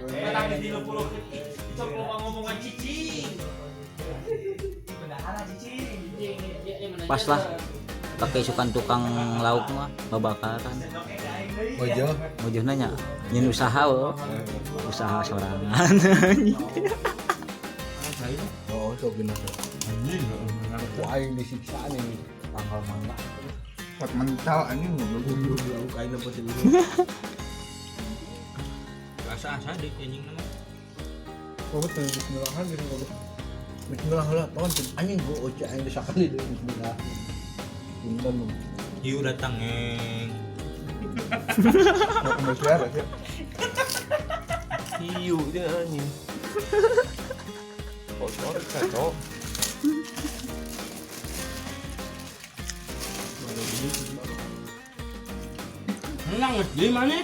Menang di 30 cok lo ngomongan cicing. Bendahara cicing. Pas lah pakai isukan tukang lauk mah babakaran. Mojo. Mojo nanya, nyen usaha oh. Usaha sorangan. Oh, sok bener. Anjing, ku aing disiksa nih tanggal mana. Buat mental anjing goblok. Goblok lauk aing dapat ini. Asa-asa deh anjing nama. Oh betul bismillahan gitu goblok. Bismillah lah, pohon anjing gua oce aing disakali deui bismillah. Punten. Hiu datang ngeng. Nggak Indosiar ya. Hiu dia anjing. Bocor kacau. Menang geus di mana?